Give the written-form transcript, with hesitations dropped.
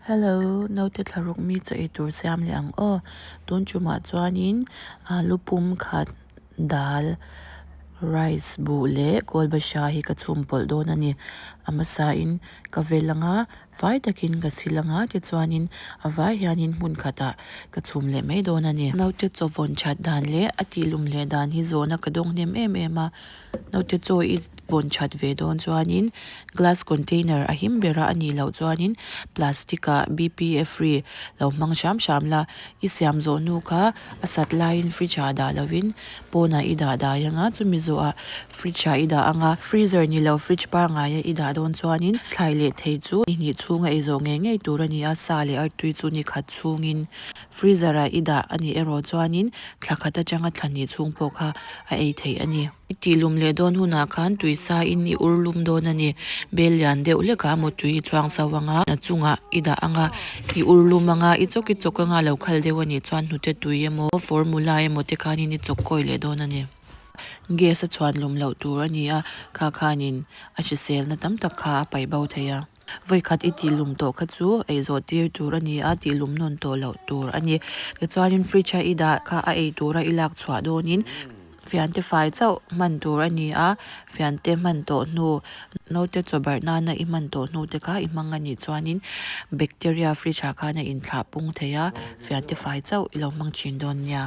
Hello, naute thlaruk mi chaw ei tur siam leh ang aw. Tun tumah chuanin alu pum khat dal rice buh leh kawlbahra hi ka chhum pawlh dawn a ni. A hmasain ka vel anga fai takin ka sil anga tichuanin a vai hianin hmun khatah ka chhum leh mai dawn a ni. Naute chaw vawn that dan leh a tihlum leh dan hi zawhna ka dawng hnem em em a. Naute chaw i vawn that ve dawn chuanin glass container a him ber a a nih loh chuanin plastic ah B_P_A free lo hmang hram hram la i siam zawh hnu kha a sat laiin fridge ah dah lovin pawnah i dah dai anga chumi zawhah fridge ah i dah anga freezer ni lo fridge pangngai a i dah dawn chuanin thlai leh thei chu ni hnih chhunga ei zawh ngei ngei tur a ni a sa leh artui chu ni khat chhungin Freezer ah i dah a nih erawh chuanin thla khat atanga thla hnih chhung pawh kha a ei theih a ni. I tih lum leh dawn hunah khan tui sa in i ur lum dawn a ni. Bel lian deuh hlekah emaw tui i chhuang so anga a chungah i dah anga i ur lum anga i chawk i chawk anga lo khal deuh a nih chuan hnute tui emaw formula emaw te khanin i chawk kawi leh dawn a ni. Gas a chhuan lum loh tur a ni a, kha khanin a hriselna tam tak kha a paih bo thei a. Vawikhat i tih lum tawh kha chu ei zawh tir tur a ni a, tih lum nawn tawh loh tur a ni. Tichuanin fridge a i dah kha a ei tura i lak chhuah dawnin fiante fai chauh hman tur a ni a, fiante hman tawh hnu naute chaw barh nana i hman tawh hnu te kha i hmang a nih chuanin bacteria fridge ah khan a inthlah pung thei a, fiante fai chauh i lo hmang thin dawn nia.